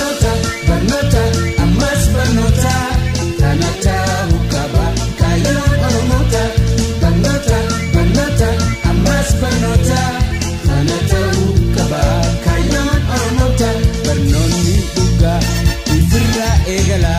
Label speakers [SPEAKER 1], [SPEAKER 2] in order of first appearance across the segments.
[SPEAKER 1] Barnoota, barnoota, ammas barnoota. Kana ta'uu qaba kaayyoon Oromoota. Barnoota, barnoota, ammas barnoota. Kana ta'uu qaba kaayyoon Oromoota. Barnoonni dhugaa ifirraa eegala.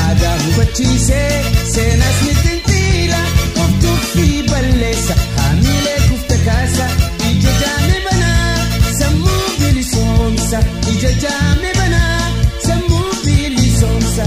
[SPEAKER 1] Aadaa hubachiisee seenaas ni xinxiila. Of tuffii balleessa haamilee kufta kaasa. Ija jaame banaa sammuu bilisoomsa. Ija jaame banaa sammuu bilisoomsa.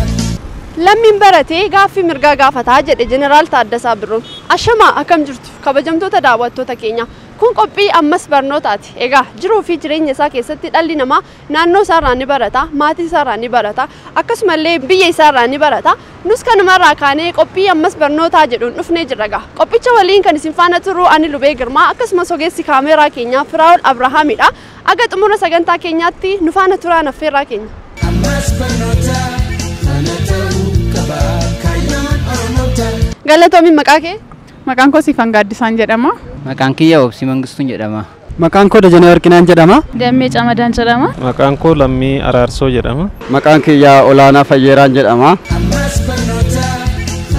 [SPEAKER 2] Lammiin baratee gaaffii mirgaa gaafataa jedhe Jeneraal Taaddasaa Birruun. Ashamaa, akkam jirtu kabajamtoota daawwattoota keenya? Kun qophii ammas barnootaati. Egaa jiruu fi jireenya isaa keessatti dhalli namaa naannoo isaarraa ni barata, maatii isaarraa ni barata, akkasumallee biyya isaarraa ni barata. Nus kanumarraa kaanee qophii ammas barnootaa jedhuun dhufnee jirra gaa. Qophicha waliin kan isin faana turu ani Lubee Girmaa, akkasumas ogeessi kaameeraa keenyaa Firaa'ol Abrahaamidha. Aga xumura sagantaa keenyaatti nu faana turaan affeerraa keenya.
[SPEAKER 1] Ammas barnoota kana ta'uu qaba kaayyoon Oromoota.
[SPEAKER 2] Galatoomiin, maqaa kee?
[SPEAKER 3] Maqaan koo Siifan Gaaddisaan jedhama.
[SPEAKER 4] Maqaan kiyya Obsii Mangistuun jedhama.
[SPEAKER 5] Maqaan koo Dajanee Warqinaan jedhama.
[SPEAKER 6] Dammee Camadaan jedhama.
[SPEAKER 7] Maqaan koo Lammii Araarsoo jedhama.
[SPEAKER 5] Maqaan kiyya Olaanaa Fayyeeraan jedhama.
[SPEAKER 1] Ammas barnoota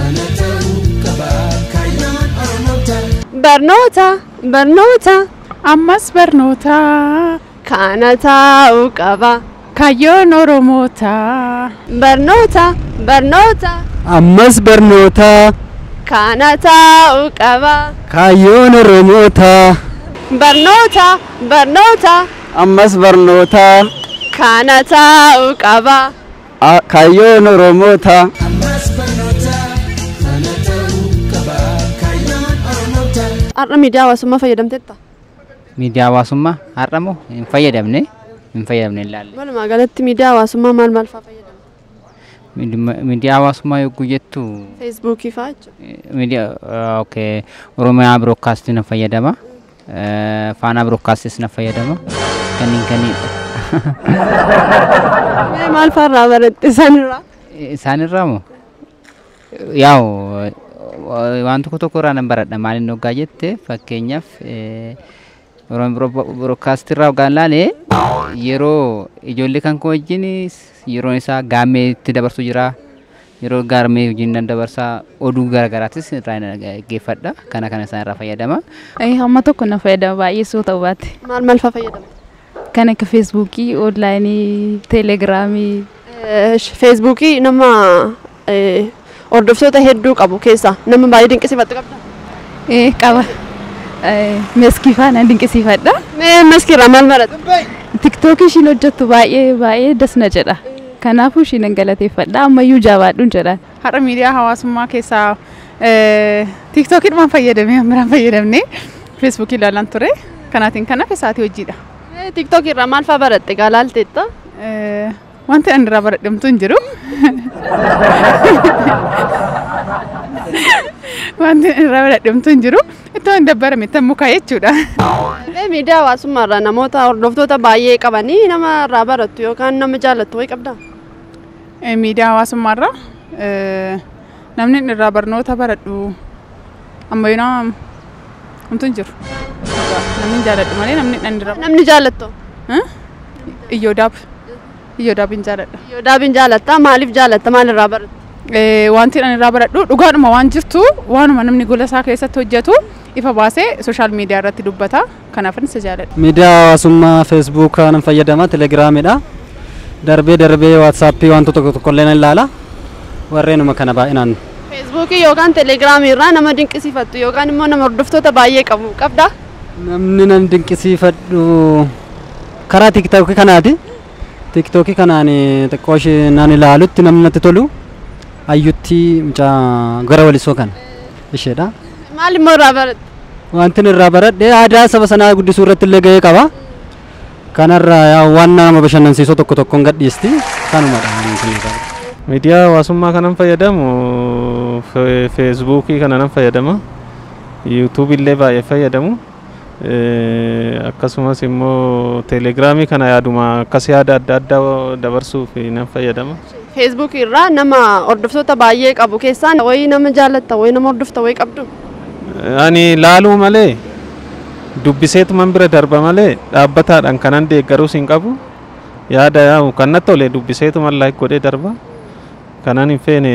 [SPEAKER 1] kana ta'uu qaba kaayyoon Oromoota.
[SPEAKER 2] Barnoota, barnoota,
[SPEAKER 3] Ammas barnoota
[SPEAKER 2] kana ta'uu qaba.
[SPEAKER 3] Kaayyoon Oromoota.
[SPEAKER 2] Barnoota, barnoota,
[SPEAKER 5] Ammas barnoota
[SPEAKER 2] kana ta'uu qaba.
[SPEAKER 5] Kaayyoon Oromoota.
[SPEAKER 2] Barnoota, barnoota,
[SPEAKER 5] Ammas barnoota
[SPEAKER 2] kana ta'uu qaba.
[SPEAKER 5] Kaayyoon Oromoota.
[SPEAKER 1] Ammas barnoota kana ta'uu qaba kaayyoon Oromoota.
[SPEAKER 2] Har'a miidiyaa hawaasummaa fayyadamteetta?
[SPEAKER 4] Miidiyaa hawaasummaa har'a moo hin fayyadamne, hin fayyadamne, hin laalle.
[SPEAKER 2] Walumaa galatti miidiyaa hawaasummaa maal maal fa'aa fayyadamta?
[SPEAKER 4] Miidiyaa hawaasummaa yogguu jettu?
[SPEAKER 2] Feesbuukii fa'aa jechuudha.
[SPEAKER 4] Miidiyaa, okay, Oromiyaa Broadcast na fayyadama. Faanaa Broadcastis na fayyadama. Kanneen kanneenidha.
[SPEAKER 2] Mee maal fa'aa irraa baratte isaanirraa?
[SPEAKER 4] Isaanirraa moo? Yaa'u, waan tokko tokko irraa nan baradha. Maaliin hoggaa jette, fakkeenyaaf Oromiyaa Broadcast irraa hoggaan laale, yeroo ijoollee kan koo wajjin yeroon isaa gaammee itti dabarsu jira. Yeroo gaammee wajjin nan dabarsaa, oduu garaagaraatis irraa dhaggeeffadha. Kana kana isaan irraa fayyadama.
[SPEAKER 6] Hamma tokko na fayyadama, baay'ee soo ta'uu baate.
[SPEAKER 2] Maal maal fa'aa fayyadamta?
[SPEAKER 6] Kan akka Feesbuukii, onlaayinii, Teelegiraamii.
[SPEAKER 2] Feesbuukii nama hordoftoota hedduu qabu keessaa nama baay'ee dinqisiifattu qabda?
[SPEAKER 6] Qaba. Meskii fa'aa nan dinqisiifadha.
[SPEAKER 2] Mee Meskii irraa maal baratte?
[SPEAKER 6] Tiktookii ishiin hojjettu baay'ee baay'ee das na jedha. Kanaafuu ishii nan galateeffadha. Ammayyuu jabaadhuun jedha.
[SPEAKER 3] Har'a miidiyaa hawaasummaa keessaa tiiktookiidhumaan fayyadamee, biraan fayyadamne, Feesbuukii ilaalaan ture. Kanaatiin kanaaf sa'aatii hojiidha.
[SPEAKER 2] Mee Tiiktookii irraa maal fa'aa baratte gaa laalteetta?
[SPEAKER 3] Wanti ani irraa baradhe hin jiru. Wanti ani irraa baradhe hin jiru. Ittoo hin dabbarame itti mukaa jechuudha.
[SPEAKER 2] Mee miidiyaa hawaasummaa irraa namoota hordoftoota baay'ee qabanii nama irraa barattu yookaan nama jaallattu wayii qabdaa?
[SPEAKER 3] Miidiyaa hawaasummaa irraa namni inni irraa barnoota baradhu ammayyuu nama homtuu hin jiru. Namni hin jaalladhu malee namni inni irraa
[SPEAKER 2] Namni jaallattu?
[SPEAKER 3] Iyyoodaab. Iyyoodaab hin jaalladha.
[SPEAKER 2] Iyyoodaabin jaallatta. Maaliif jaallatta? Maal irraa baratta?
[SPEAKER 3] Wanti ani irraa baradhu dhugaadhuma waan jirtu, waanuma namni gola isaa keessatti hojjetu ifa baasee social media irratti dubbata. Kanaaf isa jaalladha.
[SPEAKER 5] Miidiyaa hawaasummaa Feesbuukaa nan fayyadama, Telegiraamidha. Darbee darbee Waatsaappii wantoota tokko tokkollee nan ilaala. Warreenuma kana baay'inaan.
[SPEAKER 2] Feesbuukii yookaan Telegiraamii irraa nama dinqisiifattu yookaan immoo nama hordoftoota baay'ee qabu qabdaa?
[SPEAKER 5] Namni nan dinqisiifadhu karaa Tiiktookii kanaati. Tiiktookii kanaan xiqqoo ishee naan ilaalutti namni natti tolu Ayyutti, mucaa gara Walisoo kana isheedha.
[SPEAKER 2] Maal immoo irraa baratte?
[SPEAKER 5] Wanti inni irraa baradhe aadaa saba sanaa guddisuu irratti illee gahee qaba. Kanarraa yaa waan nama bashannansiisoo tokko tokkoon gadhiisti. Kanumadha wanti inni qabu.
[SPEAKER 7] Miidiyaa hawaasummaa kanan fayyadamu Feesbuukii kana nan fayyadama. Yuutuubii illee baay'ee fayyadamu. Akkasumas immoo Teelegiraamii kana yaaduma akkas yaada adda addaa dabarsuuf nan fayyadama.
[SPEAKER 2] Feesbuukii irraa nama hordoftoota baay'ee qabu keessaa wayii nama jaalatta, wayii nama hordofta wayii qabdu?
[SPEAKER 7] Ani laaluu malee, dubbiseetuman bira darba malee, dhaabbataadhaan kanan deeggaruus hin qabu. Yaada yaa'u kan natti tole dubbiseetuman like godhee darba. Kanan hin feene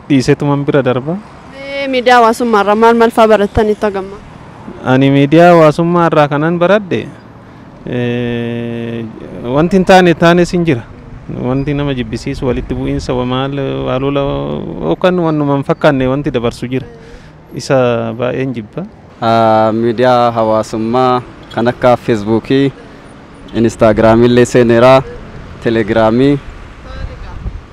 [SPEAKER 7] dhiiseetuman bira darba.
[SPEAKER 2] Miidiyaa hawaasummaa irraa maal maal fa'aa barattaniitu hagamma?
[SPEAKER 7] Ani miidiyaa hawaasummaa irraa kanan baradhe wanti hin taane taanes hin jira. Wanti nama jibbisiisu walitti bu'iinsa maal waalola yookaan wannuma hin fakkaanne wanti dabarsu jira. Isa baay'een jibba.
[SPEAKER 8] Miidiyaa hawaasummaa kan akka Feesbuukii, Inistaagiraamii illee seeneera, Telegiraamii.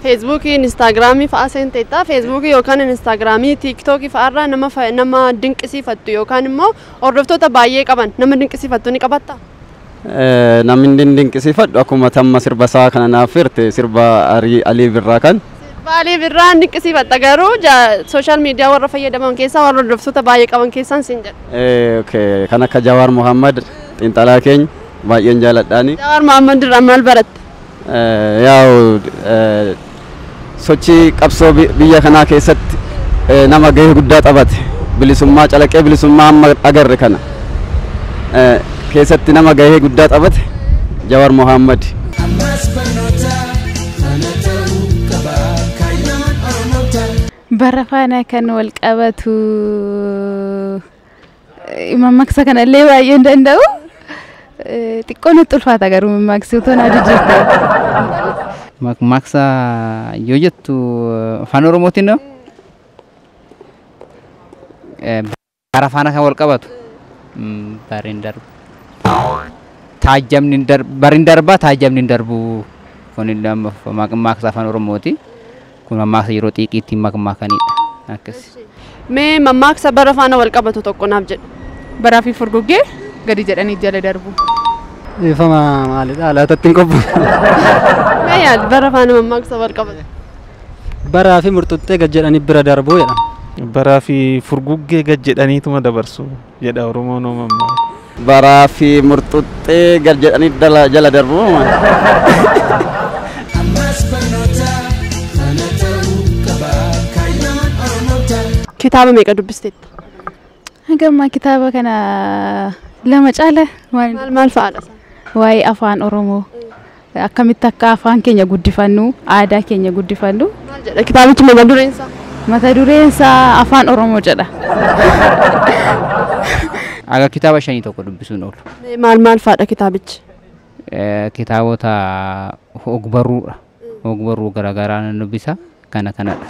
[SPEAKER 2] Feesbuukii, Inistaagiraamii fa'aa seenteetta. Feesbuukii yookaan Inistaagiraamii, Tiiktookii fa'aarraa nama dinqisiifattu yookaan immoo hordoftoota baay'ee qaban nama dinqisiifattu ni qabatta?
[SPEAKER 8] Namni dinqisiifadhu akkuma tamma sirba isaa kana naaf firte sirba Alii Birraa kan.
[SPEAKER 2] Sirba Alii Birraa dinqisiifatta garuu sooshaal miidiyaa warra fayyadaman keessaa warra hordoftoota baay'ee qaban keessaan siin jedha.
[SPEAKER 8] Kan akka Jawaar Mohammad xiinxalaa keenya baay'een jaaladhaani.
[SPEAKER 2] Jawaar Mohammad irraa maal baratte?
[SPEAKER 8] Yaa'u sochii qabsoo biyya kanaa keessatti nama gahee guddaa taphate bilisummaa calaqqee bilisummaa amma agarre kana keessatti nama gahee guddaa taphate Jawaar Mohammad.
[SPEAKER 6] Bara faana kan wal qabatu mammaaksa kanallee baay'ee hin danda'u. Xiqqoo natti ulfaata garuu mammaaksi utuu na jijjiirte.
[SPEAKER 4] Mammaaksa yoo jettu afaan Oromootiin noo bara faana kan wal qabatu barri hin darbu. Taajjabni hin darbu barri hin darbaa taajjabni hin darbu kun mammaaksa afaan Oromooti. Kun mammaaksa yeroo xiiqiitti mammaakanidha. Akkas.
[SPEAKER 2] Mee mammaaksa bara faana wal qabatu tokko naaf jedhu.
[SPEAKER 3] Baraa fi furguggee gadi jedhanii jala darbu.
[SPEAKER 5] Ifama maalidha laatatti hin qophu.
[SPEAKER 2] Mee yaad bara faana mammaaksa wal qabatu.
[SPEAKER 5] Baraa fi murtuttee gad jedhanii bira darbu jedha.
[SPEAKER 7] Baraa fi furguggee gad jedhaniituma dabarsu jedha Oromoon mammaaksa.
[SPEAKER 8] Baraa fi murtuttee gad jedhanii jala darbu.
[SPEAKER 2] Kitaaba meeqa dubbisteetta?
[SPEAKER 6] Hagamma kitaaba kana lama caala.
[SPEAKER 2] Maal maal fa'aadha?
[SPEAKER 6] Waa'ee afaan Oromoo akkamitti akka afaan keenya guddifannu aadaa keenya guddifannu.
[SPEAKER 2] Maal jedha kitaabichi mata dureen isaa?
[SPEAKER 6] Mata dureen isaa afaan Oromoo jedha.
[SPEAKER 4] Aga kitaaba 5 tokko dubbisuun oolu.
[SPEAKER 2] Maal maal fa'aadha kitaabichi?
[SPEAKER 4] Kitaabota ogbarruudha. Ogbarruu garaagaraa nan dubbisa kana kanadha.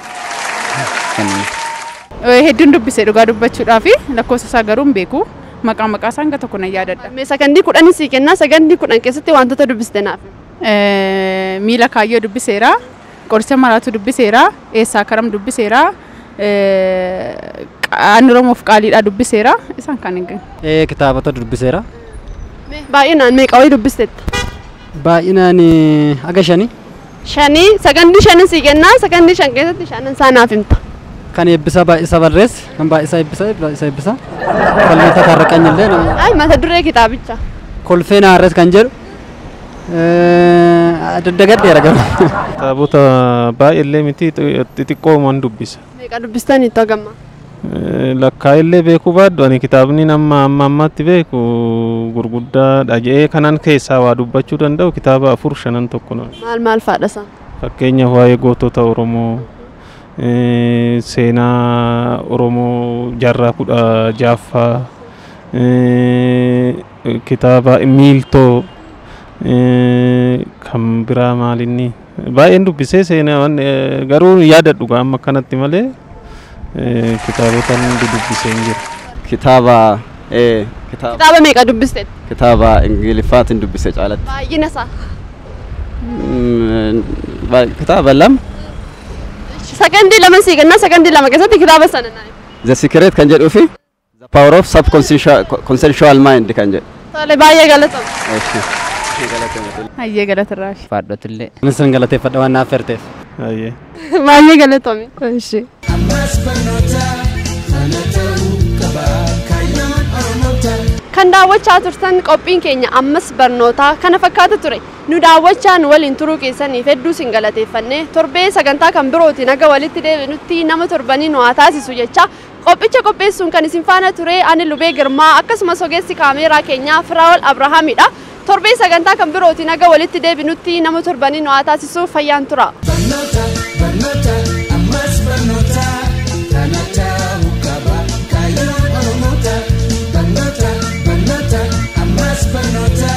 [SPEAKER 3] Hedduun dubbise dhugaa dubbachuudhaaf lakkoofsa isaa garuu hin beeku. Maqaa maqaa isaa hanga tokko nan yaadadha.
[SPEAKER 2] Mee sakandii 10 sii kennaa sakandii 10 keessatti wantoota dubbiste naaf.
[SPEAKER 3] Miila kaayyoo dubbiseera, qoricha maraatu dubbiseera, eessaa karam dubbiseera, aan Oromoof qaaliidha dubbiseera isaan kan hin gahe.
[SPEAKER 5] Kitaabota dubbiseera.
[SPEAKER 2] Baay'inaan meeqa wayii dubbisteetta?
[SPEAKER 5] Baay'inaan haga 5.
[SPEAKER 2] 5 sakandii 5 sii kennaa sakandii 5 keessatti 5 isaa naaf himta.
[SPEAKER 5] Kan eebbisa baay'isa barreesse kan baay'isa eebbisa baay'isa eebbisa falmata tarraqan illee nama.
[SPEAKER 2] Ay mata duree kitaabicha.
[SPEAKER 5] Kolfeen haarres kan jedhu daddagadheera garuu.
[SPEAKER 7] Kitaabota baay'eellee miti xixiqqooman dubbisa.
[SPEAKER 2] Meeqa dubbistaniitu hagamma?
[SPEAKER 7] Lakkaa'illee beekuu baadhu ani kitaabni nama amma ammaatti beeku gurguddaadha jedhee kanan keessaa waa dubbachuu danda'u kitaaba 4 5 tokko nama.
[SPEAKER 2] Maal maal fa'aadha isaan?
[SPEAKER 7] Fakkeenyaaf waa'ee gootota Oromoo. Seenaa Oromoo jaarraa 16ffaa kitaaba Miiltoo kan biraa maalinni baay'een dubbisee seenaa garuu yaadadhu amma akkanatti malee kitaabota dubbisee hin jiru.
[SPEAKER 8] Kitaaba
[SPEAKER 2] Kitaaba meeqa dubbiste?
[SPEAKER 8] Kitaaba Ingiliffaatiin dubbise caalatti.
[SPEAKER 2] Baay'ina isaa?
[SPEAKER 8] Kitaaba 2.
[SPEAKER 2] Sakandii 2 sii kennaa sakandii 2 keessatti kitaaba sana naaf.
[SPEAKER 8] The Secret kan jedhuu fi The Power of Subconscious Mind kan jedhu.
[SPEAKER 2] Tole baay'ee galatoomi.
[SPEAKER 3] Hayyee galatarraa.
[SPEAKER 4] Faadhotillee.
[SPEAKER 5] Anis sin galateeffadha waan naaf feerteef.
[SPEAKER 7] Hayyee.
[SPEAKER 2] Baay'ee galatoomi.
[SPEAKER 6] Ishee.
[SPEAKER 2] Kan daawwachaa turtan qophiin keenya ammas barnootaa kana fakkaata ture. Nu daawwachaan waliin turuu keessaniif hedduu sin galateeffanne torbee sagantaa kan birootiin haga walitti deebinutti nama torbanii nu haa taasisu jecha qophicha qopheessuun kan isin faana ture ani Lubee Girmaa akkasumas ogeessi kaameeraa keenyaa Firaa'ol Abrahaamidha. Torbee sagantaa kan birootiin haga walitti deebinutti nama torbanii nu haa taasisu fayyaan tura.
[SPEAKER 1] Barnoota, barnoota, ammas barnoota, kana ta'uu qaba kaayyoon Oromoota. Barnoota, barnoota, ammas barnoota,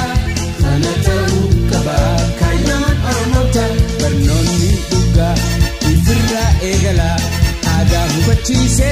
[SPEAKER 1] kana ta'uu qaba kaayyoon Oromoota. Barnoonni dhugaa ifirraa eegala aadaa hubachiisee.